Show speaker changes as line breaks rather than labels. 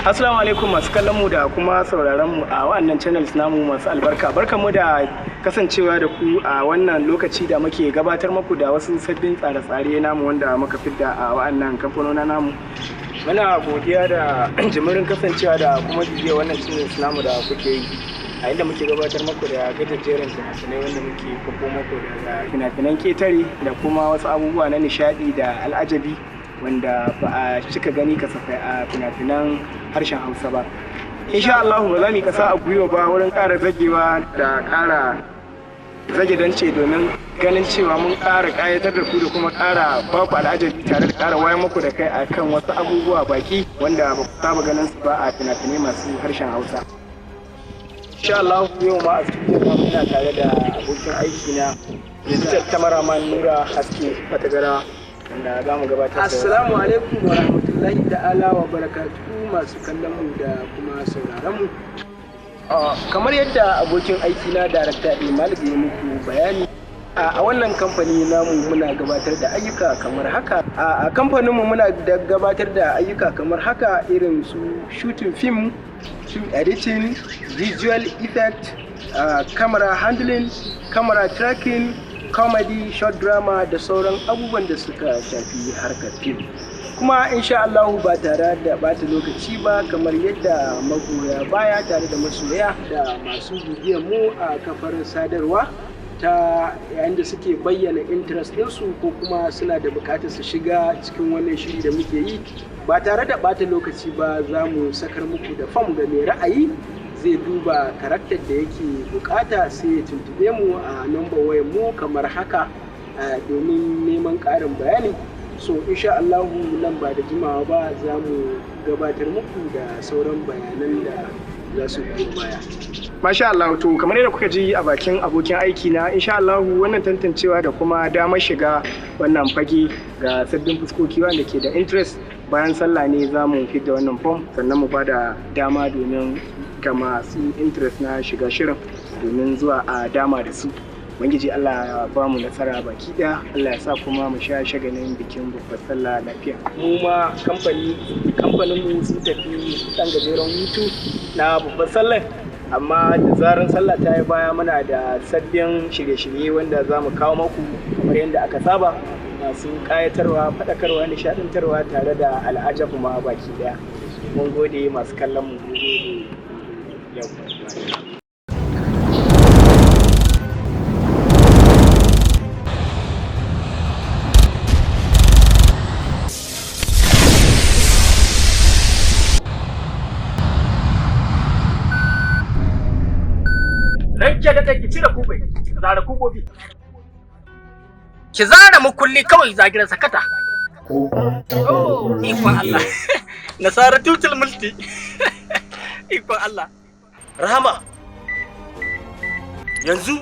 Assalamu alaikum masu kallon mu da kuma sauraron mu a wannan channels namu masu albarka. Barkanmu da kasancewa da ku a wannan lokaci da muke gabatar muku da wasu sabbin tsare-tsare namu wanda muka fidda a wa'annan kamfanona namu. Muna godiya da jimirin kasancewa da kuma bibiyar wannan channels namu da kuke yi. A inda muke gabatar muku da gajejjerin fina-finai wanda muke kwafo muku daga fina-finan ketare da kuma wasu abubuwa na nishadi da al'ajabi wanda ba a cika gani kasafai a fina-finan harshen Hausa ba. Insha Allah ba za mu yi kasa a gwiwa ba wurin ƙara zagewa da ƙara zage dance domin ganin cewa mun ƙara ƙayatar da ku da kuma ƙara ba ku al'ajabi tare da ƙara wayar muku da kai akan wasu abubuwa baki wanda ba ku saba ganin su ba a fina-finai masu harshen Hausa. Insha Allah yau ma a studio namu ina tare da abokin aiki na digital cameraman Nura Haske Fatagara, wanda za mu gabatar da
Assalamu alaikum wa rahmatullahi ta'ala wa barakatuhu masu kallon mu da kuma sauraron mu. Kamar yadda abokin aiki na Darakta Malik ya muku bayani, a wannan kamfani namu muna gabatar da ayyuka kamar haka. A kamfaninmu muna da gabatar da ayyuka kamar haka, irin su shooting film, film editing, visual effect, camera handling, camera tracking, comedy, short drama da sauran abubuwan da suka shafi harkar fim. Kuma insha Allahu ba tare da bata lokaci ba, kamar yadda magoya baya tare da masoya da masu bibiyar mu a kafar sadarwa ta yayin da suke bayyana interest ɗinsu ko kuma suna da buƙatar su shiga cikin wannan shiri da muke yi, ba tare da bata lokaci ba za mu sakar muku da fam ga mai ra'ayi. Zai duba karakter da yake bukata sai ya tuntube mu a number wayar mu kamar haka domin neman ƙarin bayani. So insha Allahu nan ba da jimawa ba za mu gabatar muku da sauran bayanan da za su biyo baya.
Masha Allah, to kamar yadda kuka ji a bakin abokin aiki na, insha Allah wannan tantancewa da kuma damar shiga wannan fage ga sabbin fuskoki wanda ke da interest, bayan sallah ne za mu fidda wannan form, sannan mu bada dama domin ga masu interest na shiga shirin domin zuwa a dama da su. Ubangiji Allah ya ba mu nasara baki daya, Allah ya sa kuma mu sha shagalin bikin babbar sallah lafiya. Mu ma kamfanin mu sun tafi dan gajeren hutu na babbar sallah, amma da zaran sallah ta yi baya muna da sabbin shirye-shirye wanda za mu kawo maku kamar yadda aka saba, masu ƙayatarwa, faɗakarwa, nishaɗantarwa tare da al'ajabu ma baki daya. Mun gode masu kallon mu, mun gode. Yau.
Ranke da ki cire kubai, zara kubobi. Ki zara mukulli kawai zagiran sakata. Oh, ikon Allah. Nasara tutul mulki. Ikon Allah.
Rahama, yanzu